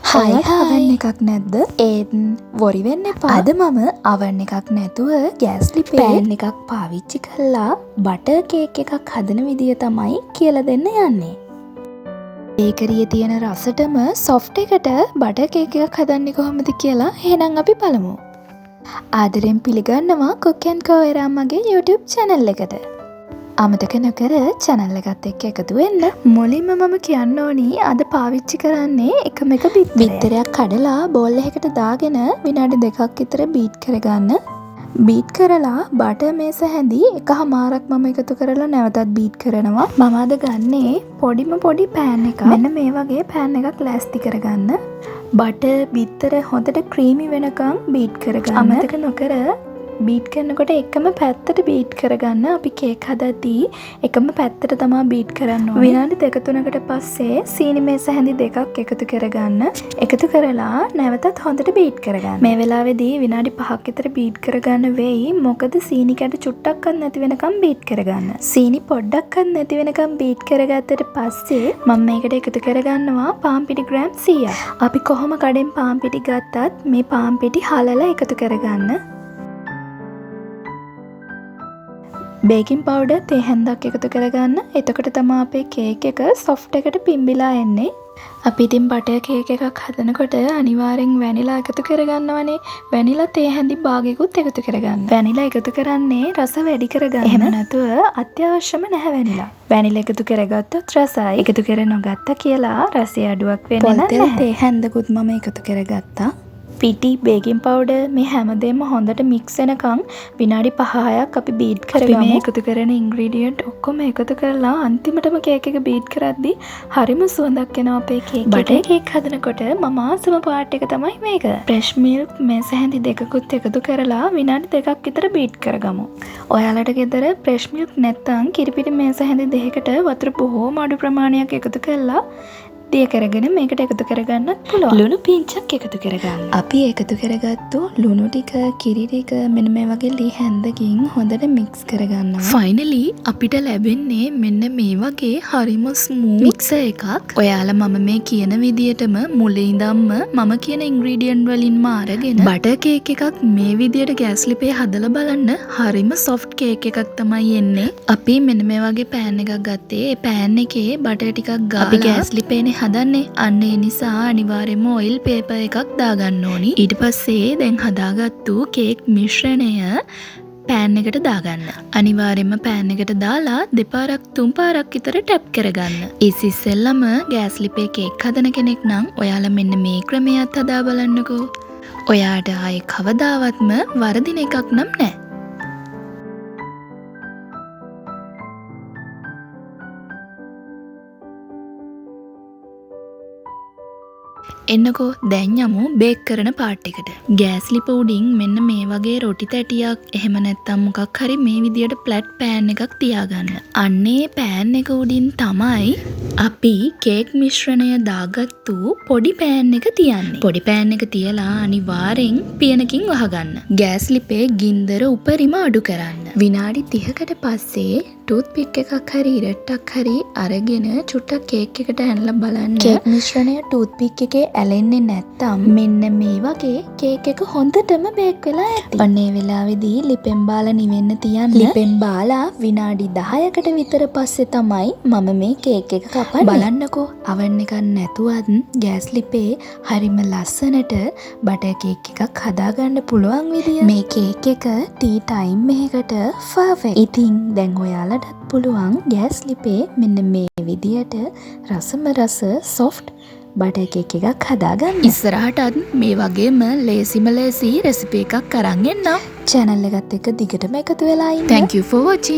හයි. ඔයාට හයි. අවන් එකක් නැද්ද? ඒත් වොරි වෙන්න එපා. අද මම අවන් එකක් නැතුව ගෑස් ලිපේ පෑන් එකක් පාවිච්චි කරලා බටර් කේක් එකක් හදන විදිය තමයි කියලා දෙන්න යන්නේ. බේකරියේ තියෙන රසටම සොෆ්ට් එකට බටර් කේක් එකක් හදන්නේ කොහොමද කියලා එහෙනම් අපි බලමු. ආදරෙන් පිළිගන්නවා කුක් ඇන්ඩ් කෝ එරා මගේ YouTube channel එකට. අමතක නොකර චැනල් එකත් එක්ක එකතු වෙන්න. මුලින්ම මම කියන්න ඕනි අද පාවිච්චි කරන්නේ එකම එක බිත්තරයක්. බිත්තරයක් කඩලා බෝල් එකකට දාගෙන විනාඩි 2ක් විතර බීට් කරගන්න. බීට් කරලා බටර් මේස හැඳි එකහමාරක් මම එකතු කරලා නැවතත් බීට් කරනවා. මම අද ගන්නේ පොඩිම පොඩි පෑන් එකක්. මෙන්න මේ වගේ පෑන් එකක් ලෑස්ති කරගන්න. බටර් බිත්තර හොඳට ක්‍රීමි වෙනකන් බීට් කරගන්න. අමතක නොකර බීට් කරනකොට එකම පැත්තට බීට් කරගන්න. අපි කේක් හදද්දී එකම පැත්තට තමා බීට් කරන්න ඕනේ. විනාඩි දෙක තුනකට පස්සේ සීනි මේස හැඳි දෙකක් එකතු කරගන්න. එකතු කරලා නැවතත් හොඳට බීට් කරගන්න. මේ වෙලාවේදී විනාඩි 5ක් විතර බීට් කරගන්න වෙයි. මොකද සීනි කැට චුට්ටක්වත් නැති වෙනකම් බීට් කරගන්න. සීනි පොඩ්ඩක්වත් නැති වෙනකම් බීට් කරගත්තට පස්සේ මම මේකට එකතු කරගන්නවා පාන් පිටි ග්‍රෑම් 100ක්. අපි කොහොම කඩෙන් පාන් පිටි ගත්තත් මේ පාන් පිටි හලලා එකතු කරගන්න. බේකින් පවුඩර් තේ හැන්දක් එකතු කරගන්න. එතකොට තමා අපේ කේක් එක සොෆ්ට් එකට පිම්බිලා එන්නේ. අපි ඉතින් බටර් කේක් එකක් හදනකොට අනිවාර්යෙන් වැනිලා එකතු කරගන්නවනේ. වැනිලා තේ හැඳි භාගයකුත් එකතු කරගන්න. වැනිලා එකතු කරන්නේ රස වැඩි කරගන්න. එහෙම නැතුව අත්‍යවශ්‍යම නැහැ වැනිලා. වැනිලා එකතු කරගත්තොත් රසයි. එකතු කර නොගත්තා කියලා රසය අඩුවක් වෙන්නේ පොල් තෙල් නැහැ. තේ හැන්දකුත් මම එකතු කරගත්තා. පිටි, බේකින් පවුඩර් මේ හැමදේම හොඳට මික්ස් වෙනකන් විනාඩි 5-6ක් අපි බීට් කරගමු. අපි මේ එකතු කරන ඉන්ග්‍රීඩියන්ට් ඔක්කොම එකතු කරලා අන්තිමටම කේක් එක බීට් කරද්දි හරිම සුවඳක් එනවා අපේ කේක් එකේ. බටර් කේක් හදනකොට මම ආසම පාර්ට් එක තමයි මේක. ෆ්‍රෙෂ් මිල්ක් මේස හැඳි දෙකකුත් එකතු කරලා විනාඩි 2ක් විතර බීට් කරගමු. ඔයාලට ගෙදර ෆ්‍රෙෂ් මිල්ක් නැත්තම් කිරිපිටි මේස හැඳි දෙකකට වතුර බොහෝම අඩු ප්‍රමාණයක් එකතු කරලා දිය කරගෙන මේකට එකතු කරගන්නත් පුළුවන්. ලුණු පිංචක් එකතු කරගන්න. අපි එකතු කරගත්තු ලුණු ටික, කිරි ටික මෙන්න මේ වගේ ලී හැන්දකින් හොඳට මික්ස් කරගන්නවා. ෆයිනලි අපිට ලැබෙන්නේ මෙන්න මේ වගේ හරිම ස්මූත් මික්සර් එකක්. ඔයාලා මම මේ කියන විදියටම මුලින් ඉඳන්ම මම කියන ඉන්ග්‍රීඩියන්ට් වලින්ම අරගෙන බටර් කේක් එකක් මේ විදියට ගෑස් ලිපේ හදලා බලන්න. හරිම සොෆ්ට් කේක් එකක් තමයි එන්නේ. අපි මෙන්න මේ වගේ පෑන් එකක් ගත්තේ. ඒ පෑන් එකේ බටර් ටිකක් ගාලා අපි ගෑස් ලිපේනේ හදන්නේ. අන්න ඒ නිසා අනිවාර්යයෙන්ම ඔයිල් පේපර් එකක් දාගන්න ඕනි. ඊට පස්සේ දැන් හදාගත්තු කේක් මිශ්‍රණය පෑන් එකට දාගන්න. අනිවාර්යයෙන්ම පෑන් එකට දාලා දෙපාරක් තුන් පාරක් විතර ටැප් කරගන්න. ඉස්සෙල්ලම ගෑස් ලිපේ කේක් හදන කෙනෙක් නම් ඔයාලා මෙන්න මේ ක්‍රමයත් හදා බලන්නකෝ. ඔයාට ආයේ කවදාවත්ම වරදින එකක් නම් නෑ. එන්නකෝ දැන් යමු බේක් කරන පාර්ට් එකට. ගෑස් ලිප උඩින් මෙන්න මේ වගේ රොටි තැටියක් එහෙම නැත්නම් මොකක් හරි මේ විදියට ෆ්ලැට් පෑන් එකක් තියාගන්න. අන්නේ පෑන් එක උඩින් තමයි අපි කේක් මිශ්‍රණය දාගත්තු පොඩි පෑන් එක තියන්නේ. පොඩි පෑන් එක තියලා අනිවාර්යෙන් පියනකින් වහගන්න. ගෑස් ලිපේ ගින්දර උපරිම අඩු කරන්න. විනාඩි 30කට පස්සේ ටූත් පික් එකක් හරි ඉරට්ටක් හරි අරගෙන චුට්ටක් කේක් එකට ඇනලා බලන්න. කේක් මිශ්‍රණය ටූත් පික් එකේ ඇලෙන්නේ නැත්තම් මෙන්න මේ වගේ කේක් එක හොඳටම බේක් වෙලා ඇති. ඔන්න ඒ වෙලාවේදී ලිපෙන් බාලා නිවෙන්න තියන්න. ලිපෙන් බාලා විනාඩි 10කට විතර පස්සේ තමයි මම මේ කේක් එක කපන්නේ. බලන්නකෝ අවන් එකක් නැතුවත් ගෑස් ලිපේ හරිම ලස්සනට බටර් කේක් එකක් හදාගන්න පුළුවන් විදිය. මේ කේක් එක ටී ටයිම් එකකට පර්ෆෙක්ට්. ඉතින් දැන් ඔයාලටත් පුළුවන් ගෑස් ලිපේ මෙන්න මේ විදියට රසම රස සොෆ්ට් බටර් කේක් එකක් හදාගන්න. ඉස්සරහටත් මේ වගේම ලේසිම ලේසි රෙසිපි එකක් අරන් එන්නම්. චැනල් එකත් එක්ක දිගටම එකතු වෙලා ඉන්න. Thank you for watching.